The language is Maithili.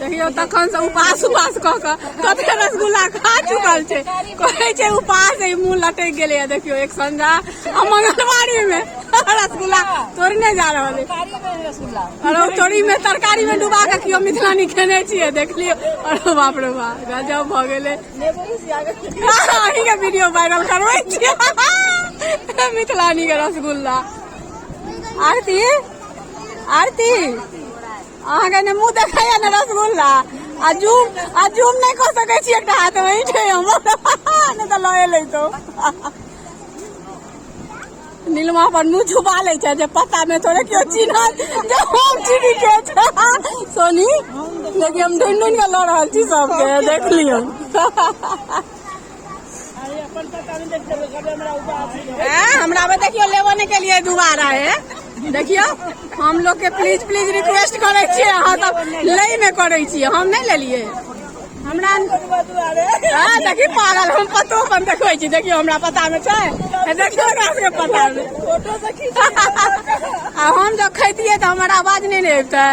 देखियौ तखन से उपास उपास कऽ कऽ कते रसगुल्ला खा चुकल छै। कहै छै उपास है, मुँह लटकि गेलैए। देखियौ एक संझा आ मंगलवारी में रसगुल्ला तोड़ने जा रहल है। अरे तोरी में तरकारी में डुबा के केओ मिथिलानी खेने छियै, देख लियौ। अरे बाप रे बाप, गजब भऽ गेलै। अहीं के वीडियो वायरल करबै छियै मिथिलानी के रसगुल्ला। आरती, आरती, अहाँके ने मुँह देखाइए ने रसगुल्ला। आ जूम, आ जूम नहि कऽ सकै छी, एकटा हाथ मे छै हमर, नहि तऽ लए लैतौ। नीलमा अपन मुँह छुपा लै छै जे पत्ता मे थोड़े केओ चिन्हत जे हम चिन्ह के छै सोनी। लेकिन हम ढूंढि ढूंढि कऽ लऽ रहल छी सबके, देख लियौ। हमरा में देखियो लेबो नहीं के लिए दोबारा है। देखियो हम लोग के प्लीज प्लीज रिक्वेस्ट करे छियै, अहाँ सब लै में करे छियै, हम नहीं लेलिए। हमरा हाँ देखी पागल, हम पतो अपन देखबै छी। देखियो हमरा पता में छै, देखियो हमरा सबके पता में। आ हम जब खैतियै तऽ हमर आवाज नहीं ने अबितै।